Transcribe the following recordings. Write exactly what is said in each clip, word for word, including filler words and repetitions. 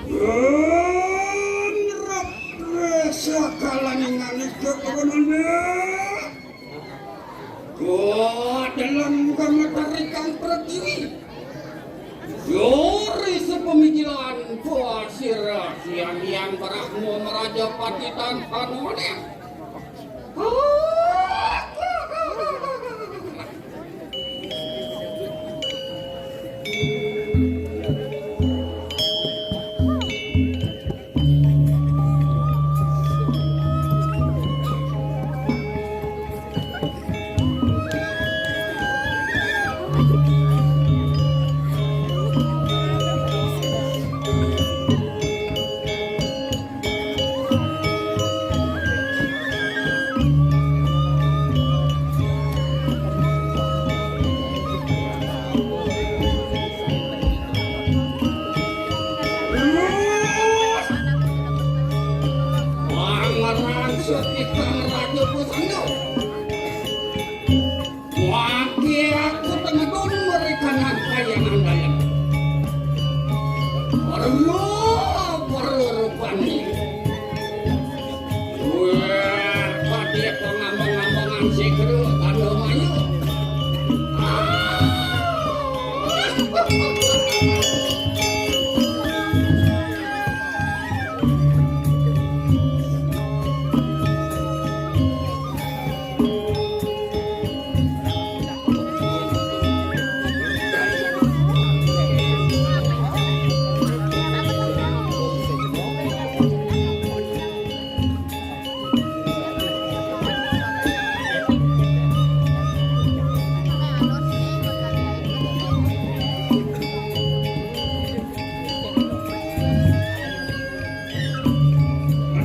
Ngerep resa kalangingan ika kawanane. Kadalam kamatarikan pratiwi. Yori sepemikiran pasir siang yang Brahma Meraja Patitan Panoleh. Pangeran Sutikang Raja Pusando. Waki aku temedun mereka nangkayangan dalam. Perlu, perlu rupani. Wah, pati pengambang-ambangan si Gru tanda mayu. Ah.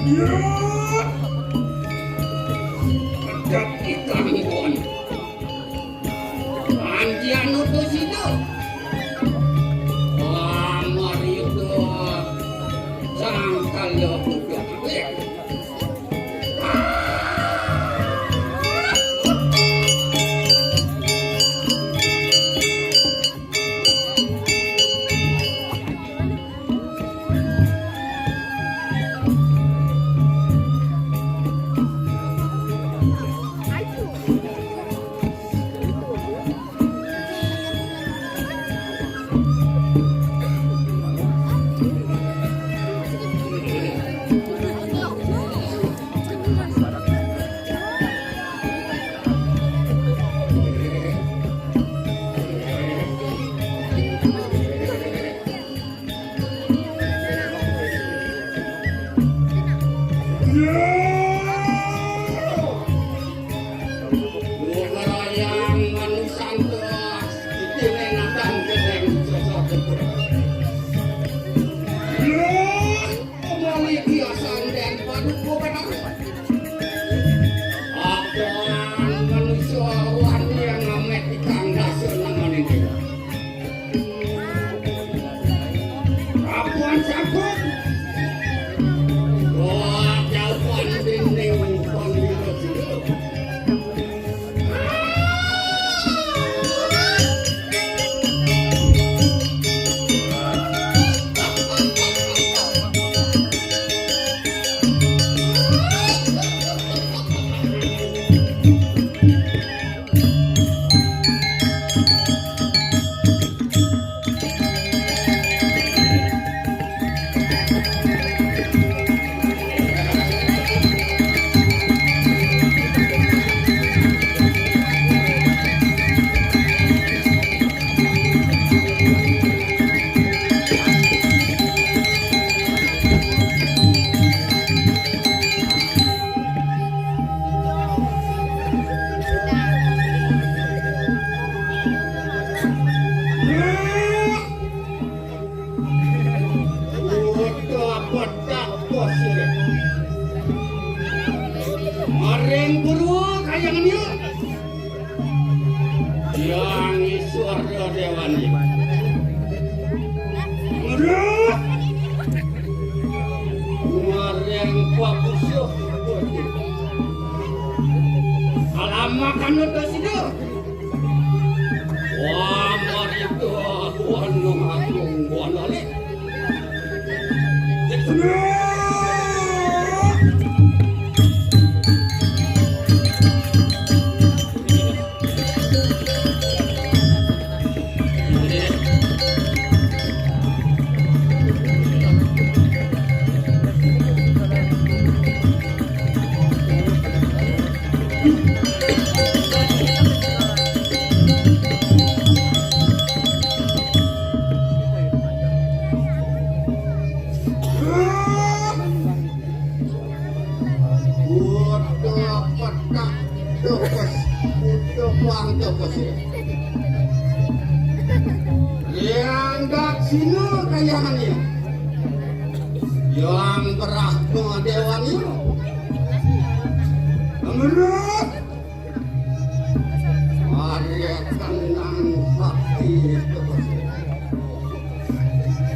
Aduh. Kedap ikang pun. Antian utus itu. Wah, mari itu. Sangkal ya budak. Apan manusia wani yang ngamet di kang dasa nang manentu. Apan sampun. Wah, jauhan dinding pun. Maring purwa kayangan ya. Yang Iswara Dewan. Aduh. Maring papusuh. Alamakan utus itu. Wah, mari tuh, anu aku. Kuda petak tepes, kuda pang tepes. Yang dak sini kayangannya. Yang berah pengadewannya. Menurut Arya tenang hati tepes.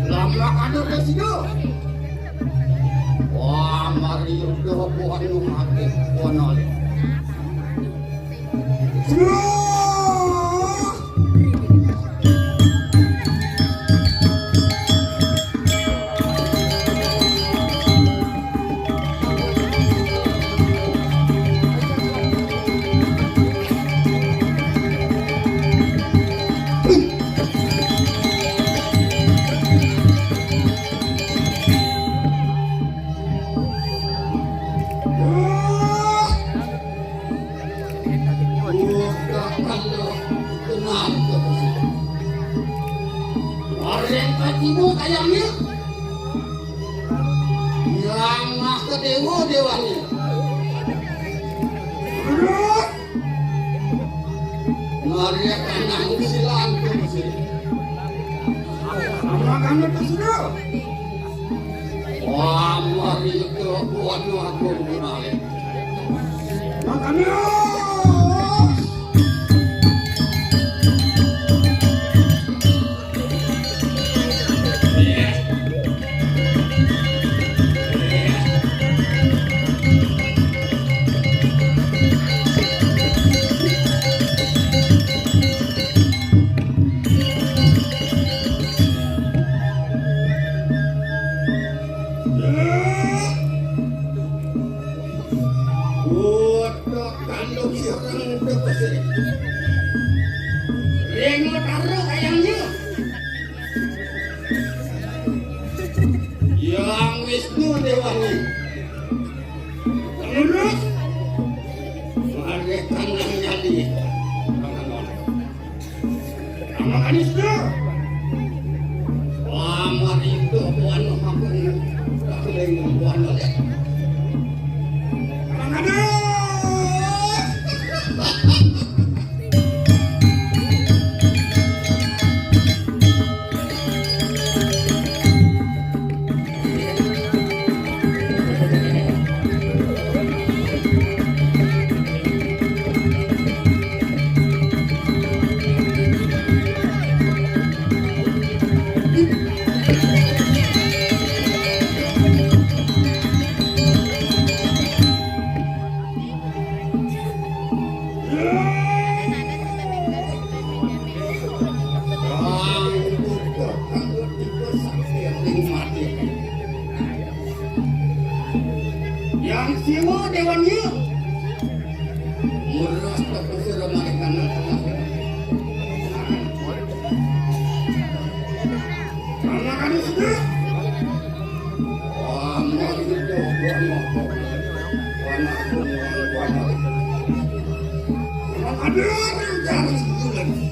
Lama kado ke sido. Wah, mari udah buat nu mati, buat nolih. Orang katimu kayaknya yang mah ke dewa dewanya. Terus Maria kanang silan ke sini. Sama kamu tuh sudah. Wah, mari itu buat aku kembali. Makanya. Udah kandung si orang udah pasti. Reno taruh kayaknya. Yang Wisnu Dewani. Lurus. Mari kandang jadi. Anak Aniska. Wah, mari itu buan aku. Aku yang buan oleh. Anak Aniska. Yang siwa dewan yu. Murah tak kusir mereka nak. Anak anu sudah. Wah, mau gitu, gua mau. Gua mau, gua mau, gua mau. Aduh, aduh, jangan gitu lagi.